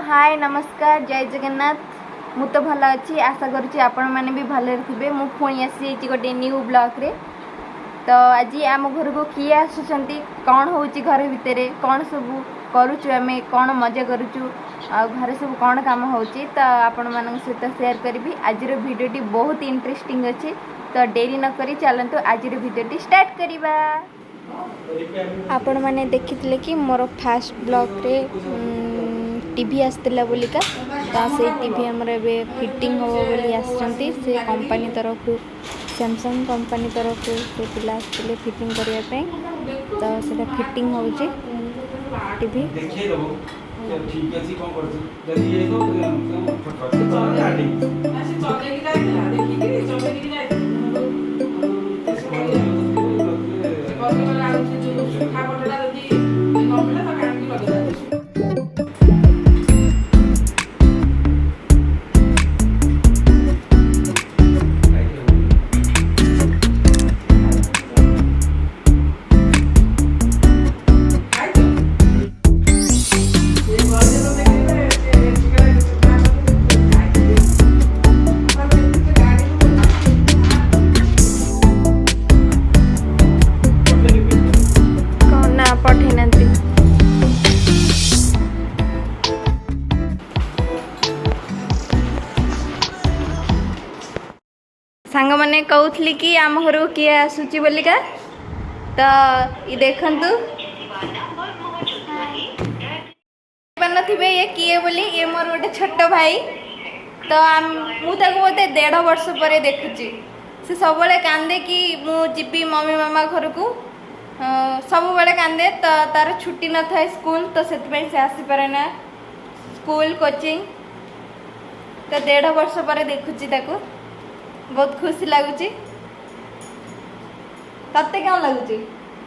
ହାଏ, ନମସ୍କାର, ଜୟ ଜଗନ୍ନାଥ। ମୁଁ ତ ଭଲ ଅଛି, ଆଶା କରୁଛି ଆପଣମାନେ ବି ଭଲରେ ଥିବେ। ମୁଁ ପୁଣି ଆସିଯାଇଛି ଗୋଟେ ନ୍ୟୁ ବ୍ଲଗ୍ରେ। ତ ଆଜି ଆମ ଘରକୁ କିଏ ଆସୁଛନ୍ତି, କ'ଣ ହେଉଛି ଘର ଭିତରେ, କ'ଣ ସବୁ କରୁଛୁ ଆମେ, କ'ଣ ମଜା କରୁଛୁ ଆଉ ଘରେ ସବୁ କ'ଣ କାମ ହେଉଛି, ତ ଆପଣମାନଙ୍କ ସହିତ ସେୟାର କରିବି। ଆଜିର ଭିଡ଼ିଓଟି ବହୁତ ଇଣ୍ଟରେଷ୍ଟିଂ ଅଛି, ତ ଡେରି ନକରି ଚାଲନ୍ତୁ ଆଜିର ଭିଡ଼ିଓଟି ଷ୍ଟାର୍ଟ କରିବା। ଆପଣମାନେ ଦେଖିଥିଲେ କି ମୋର ଫାଷ୍ଟ ବ୍ଲଗ୍ରେ ଟିଭି ଆସିଥିଲା ବୋଲିକା। ତ ସେଇ ଟିଭି ଆମର ଏବେ ଫିଟିଂ ହେବ ବୋଲି ଆସିଛନ୍ତି। ସେ କମ୍ପାନୀ ତରଫରୁ, ସ୍ୟାମସଙ୍ଗ କମ୍ପାନୀ ତରଫରୁ ସେ ପିଲା ଆସିଥିଲେ ଫିଟିଂ କରିବା ପାଇଁ। ତ ସେଇଟା ଫିଟିଂ ହେଉଛି ଟିଭି। ଦେଖେଇଦବୁ ଠିକ ଅଛି, କ'ଣ କରୁଛି। ଯଦି ଇଏ ଫଟୋ ସେ ଚଲେଇକି ଯାଇଥିଲା, ଦେଖିକିରି ଚଲେଇକି ଯାଇଥିଲା। ସେ ଆଉ ସେ ଯୋଉ ଶୁଖା ପଟଟା ଯଦି ନ ମିଳେ, ତାକୁ ଆଣିକି ଲଗେଇଦେବା। ଖାଇଛ? ସେ କହିଲେ ତ ଦେଖିବେ, ସେ ଶୁଖା ଗାଡ଼ି। କ'ଣ ନା ପଠେଇନାହାନ୍ତି। ସାଙ୍ଗମାନେ, କହୁଥିଲି କି ଆମ ଘରକୁ କିଏ ଆସୁଛି ବୋଲିକା। ତ ଇ ଦେଖନ୍ତୁ, ପାରୁନଥିବେ ଇଏ କିଏ ବୋଲି। ଇଏ ମୋର ଗୋଟେ ଛୋଟ ଭାଇ। ତ ମୁଁ ତାକୁ ବୋଧେ 1.5 ବର୍ଷ ପରେ ଦେଖୁଛି। ସେ ସବୁବେଳେ କାନ୍ଦେ କି ମୁଁ ଯିବି ମମି ମାମା ଘରକୁ, ସବୁବେଳେ କାନ୍ଦେ। ତ ତାର ଛୁଟି ନଥାଏ ସ୍କୁଲ, ତ ସେଥିପାଇଁ ସେ ଆସିପାରେ ନା ସ୍କୁଲ କୋଚିଂ। ତ 1.5 ବର୍ଷ ପରେ ଦେଖୁଛି ତାକୁ, ବହୁତ ଖୁସି ଲାଗୁଛି। ତତେ କେମିତି ଲାଗୁଛି?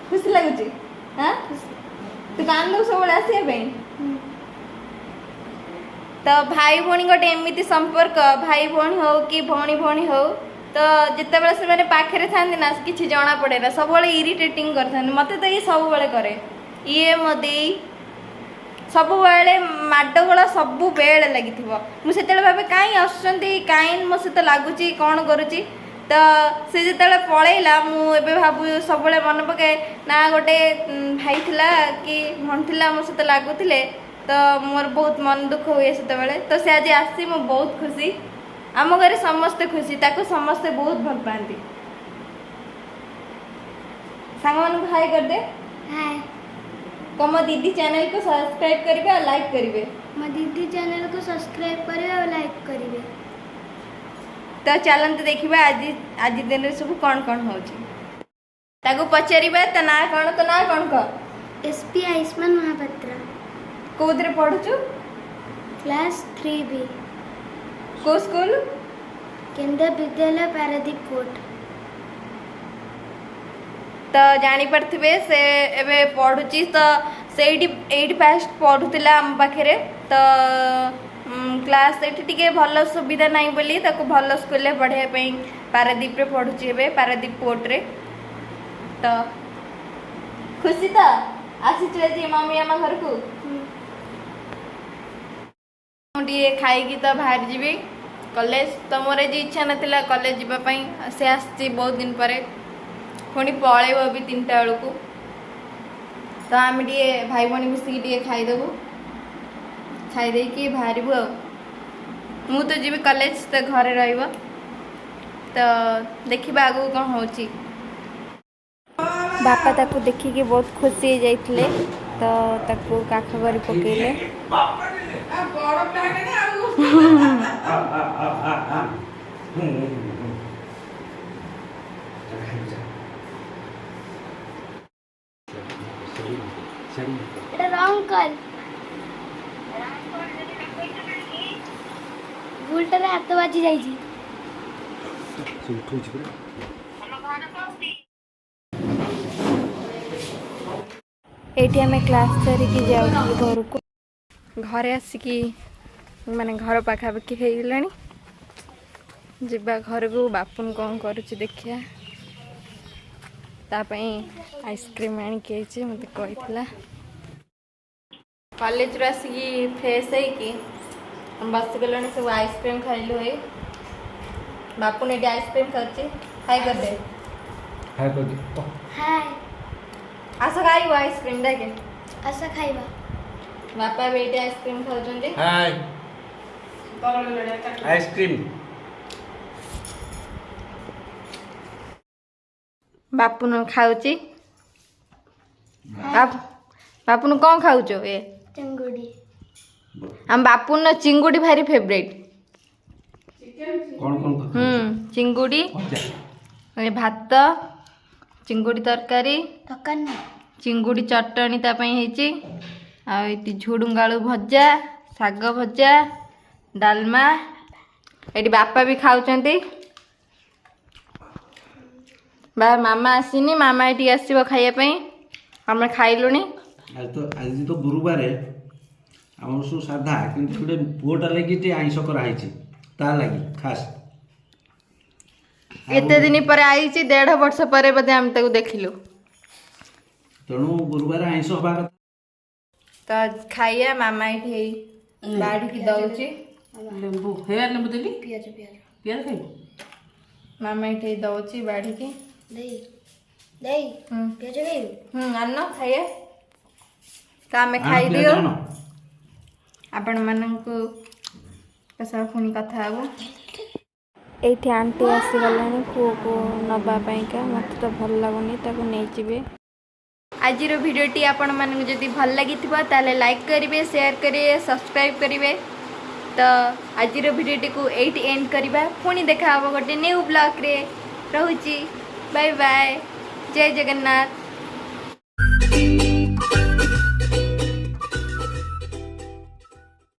ଖୁସି ଲାଗୁଛି? ହଁ, ତୁ କାନ୍ଦୁ ସବୁବେଳେ ଆସିବା ପାଇଁ। ତ ଭାଇ ଭଉଣୀ ଗୋଟେ ଏମିତି ସମ୍ପର୍କ, ଭାଇ ଭଉଣୀ ହଉ କି ଭଉଣୀ ଭଉଣୀ ହଉ, ତ ଯେତେବେଳେ ସେମାନେ ପାଖରେ ଥାନ୍ତି ନା, କିଛି ଜଣା ପଡ଼େ ନା, ସବୁବେଳେ ଇରିଟେଟିଂ କରିଥାନ୍ତି। ମୋତେ ତ ଇଏ ସବୁବେଳେ କରେ। ଇଏ ମୋ ଦେଇ ସବୁବେଳେ ମାଡ଼ଗୋଳ ସବୁବେଳେ ଲାଗିଥିବ। ମୁଁ ସେତେବେଳେ ଭାବେ, କାହିଁ ଆସୁଛନ୍ତି, କାହିଁ ମୋ ସହିତ ଲାଗୁଛି, କ'ଣ କରୁଛି? ତ ସେ ଯେତେବେଳେ ପଳେଇଲା, ମୁଁ ଏବେ ଭାବୁ, ସବୁବେଳେ ମନେ ପକାଏ ନା, ଗୋଟେ ଭାଇ ଥିଲା କି ଭଉଣୀ ଥିଲା, ମୋ ସହିତ ଲାଗୁଥିଲେ। ତ ମୋର ବହୁତ ମନ ଦୁଃଖ ହୁଏ ସେତେବେଳେ। ତ ସେ ଆଜି ଆସି ମୁଁ ବହୁତ ଖୁସି। ଆମ ଘରେ ସମସ୍ତେ ଖୁସି, ତାକୁ ସମସ୍ତେ ବହୁତ ଭଲ ପାଆନ୍ତି। ସାଙ୍ଗମାନଙ୍କୁ ହାଇ କରିଦେ। ହାଏ। କହ, ମୋ ଦିଦି ଚ୍ୟାନେଲକୁ ସବସ୍କ୍ରାଇବ୍ କରିବେ ଆଉ ଲାଇକ୍ କରିବେ। ମୋ ଦିଦି ଚ୍ୟାନେଲକୁ ସବସ୍କ୍ରାଇବ୍ କରିବେ ଆଉ ଲାଇକ୍ କରିବେ। ତ ଚାଲନ୍ତୁ ଦେଖିବା ଆଜି ଆଜି ଦିନରେ ସବୁ କ'ଣ କ'ଣ ହେଉଛି। ତାକୁ ପଚାରିବା ତା ନାଁ କ'ଣ। ତୋ ନାଁ କ'ଣ କହ? S P Ayushman Mahapatra. କୋଉଥିରେ ପଢୁଛୁ? Class 3B। କୋଉ ସ୍କୁଲ? କେନ୍ଦ୍ର ବିଦ୍ୟାଳୟ, ପାରାଦୀପ ପୋର୍ଟ। ତ ଜାଣିପାରୁଥିବେ, ସେ ଏବେ ପଢୁଛି। ତ ସେଇଠି ଏଇଠି ଫାଷ୍ଟ ପଢୁଥିଲା ଆମ ପାଖରେ। ତ କ୍ଲାସ୍ ଏଠି ଟିକେ ଭଲ ସୁବିଧା ନାହିଁ ବୋଲି ତାକୁ ଭଲ ସ୍କୁଲରେ ପଢ଼ିବା ପାଇଁ ପାରାଦୀପରେ ପଢୁଛି ଏବେ, ପାରାଦୀପ ପୋର୍ଟରେ। ତ ଖୁସି ତ ଆସିଛୁ ଆଜି ମମି ଆମ ଘରକୁ? ମୁଁ ଟିକେ ଖାଇକି ତ ବାହାରି ଯିବି କଲେଜ। ତ ମୋର ଆଜି ଇଚ୍ଛା ନଥିଲା କଲେଜ ଯିବା ପାଇଁ। ସେ ଆସିଛି ବହୁତ ଦିନ ପରେ, ପୁଣି ପଳେଇବ ବି 3ଟା ବେଳକୁ। ତ ଆମେ ଟିକେ ଭାଇ ଭଉଣୀ ମିଶିକି ଟିକେ ଖାଇଦେବୁ, ଖାଇଦେଇକି ବାହାରିବୁ। ଆଉ ମୁଁ ତ ଯିବି କଲେଜ, ତ ଘରେ ରହିବ। ତ ଦେଖିବା ଆଗକୁ କ'ଣ ହେଉଛି। ବାପା ତାକୁ ଦେଖିକି ବହୁତ ଖୁସି ହେଇଯାଇଥିଲେ, ତ ତାକୁ କାଖ କରି ପକେଇଲେ। ଆଉ ବଡ ପିଲା ହେଲେଣି ଆଉ। ଆ ଆ ହୁଁ ହୁଁ, ଖାଇବୁ ଯା। ଏଟା ରଙ୍ଗ କଲ୍। ଭୁଲଟାରେ ହାତ ବାଜି ଯାଇଛି। ସେ ଉଠଉଛି ପୁରା। ଏଇଠି ଆମେ କ୍ଲାସ୍ ସାରିକି ଯାଉଥିଲୁ ଘରକୁ। ଘରେ ଆସିକି, ମାନେ ଘର ପାଖାପାଖି ହେଇଗଲାଣି, ଯିବା ଘରକୁ। ବାପୁନ କ'ଣ କରୁଛି ଦେଖିବା। ତା ପାଇଁ ଆଇସ୍କ୍ରିମ୍ ଆଣିକି ହେଇଛି, ମୋତେ କହିଥିଲା। କଲେଜରୁ ଆସିକି ଫ୍ରେଶ୍ ହେଇକି ଆମେ ବସିଗଲେଣି ସବୁ। ଆଇସ୍କ୍ରିମ୍ ଖାଇଲୁ। ହେଇ ବାପୁନ ଏଠି ଆଇସ୍କ୍ରିମ୍ ଖାଉଛି। ଖାଇ କରିଦେ। ହାଏ କରିଦେ। ହାଏ। ଆସ, ଖାଇବୁ ଆଇସ୍କ୍ରିମ୍, ଡାକେ। ଆସ ଖାଇବା। ବାପା ବି ଏଇଠି ଆଇସ୍କ୍ରିମ୍ ଖାଉଛନ୍ତି। ହାଏ। ତରଳି କାଟି। ଆଇସ୍କ୍ରିମ୍। ବାପୁନ ଖାଉଛି। ବାପୁନ, କ'ଣ ଖାଉଛୁ ଏ? ଚିଙ୍ଗୁଡ଼ି। ଆମ ବାପୁନ ଚିଙ୍ଗୁଡ଼ି ଭାରି ଫେବରେଟ୍। ଚିକେନ। କ'ଣ କ'ଣ? ଚିଙ୍ଗୁଡ଼ି। ଭଜା। ଏ ଭାତ, ଚିଙ୍ଗୁଡ଼ି ତରକାରୀ। ଦୋକାନ। ଚିଙ୍ଗୁଡ଼ି ଚଟଣି ତା ପାଇଁ ହେଇଛି। ଆଉ ଏଠି ଝୁଡ଼ୁଙ୍ଗ ଆଳୁ ଭଜା, ଶାଗ ଭଜା, ଡାଲମା। ଏଠି ବାପା ବି ଖାଉଛନ୍ତି। ବା ମାମା ଆସିନି, ମାମା ଏଠିକି ଆସିବ ଖାଇବା ପାଇଁ। ଆମେ ଖାଇଲୁଣି। ଆଜି ତ ଗୁରୁବାର, ଆମର ସବୁ ସାଧା, କିନ୍ତୁ ଗୋଟେ ପୁଅଟା ଲାଗି ଟିକେ ଆଇଁଷ କରାହେଇଛି, ତା ଲାଗି ଖାସ୍। ଏତେ ଦିନ ପରେ ଆଇଛି, 1.5 ବର୍ଷ ପରେ ବୋଧେ ଆମେ ତାକୁ ଦେଖିଲୁ। ତେଣୁ ଗୁରୁବାର ଆଇଁଷ ହବା କଥା। ତ ଖାଇବା। ମାମା ଏଠି ହେଇ ବାଢ଼ିକି ଦଉଛି। ଲେମ୍ବୁ ହେ, ଲେମ୍ବୁ ଦେଲି। ପିଆଜ, ପିଆଜ। ପିଆଜ ଖାଇବୁ? ମାମା ଏଠି ଦଉଛି ବାଢ଼ିକି। ଦେଇ ଦେଇ। ହୁଁ। ପିଆଜ ଖାଇବୁ? ହୁଁ, ଆନ ଖାଇବା। ତ ଆମେ ଆଣ ପିଆଜ ଖାଇଦିଅ। ଆଣ। ଆପଣମାନଙ୍କୁ ସହ ପୁଣି କଥା ହେବୁ। ଏଇଠି ଆଣ୍ଟି ଆସିଗଲାଣି ପୁଅକୁ ନେବା ପାଇଁକା। ମୋତେ ତ ଭଲ ଲାଗୁନି, ତାକୁ ନେଇଯିବେ। ଆଜିର ଭିଡ଼ିଓଟି ଆପଣମାନଙ୍କୁ ଯଦି ଭଲ ଲାଗିଥିବ, ତାହେଲେ ଲାଇକ୍ କରିବେ, ସେୟାର କରିବେ, ସବସ୍କ୍ରାଇବ୍ କରିବେ। ତ ଆଜିର ଭିଡ଼ିଓଟିକୁ ଏଇଠି ଏଣ୍ଡ କରିବା। ପୁଣି ଦେଖା ହେବ ଗୋଟେ ନ୍ୟୁ ବ୍ଲଗ୍ରେ। ରହୁଛି, ବାଏ ବାଏ, ଜୟ ଜଗନ୍ନାଥ।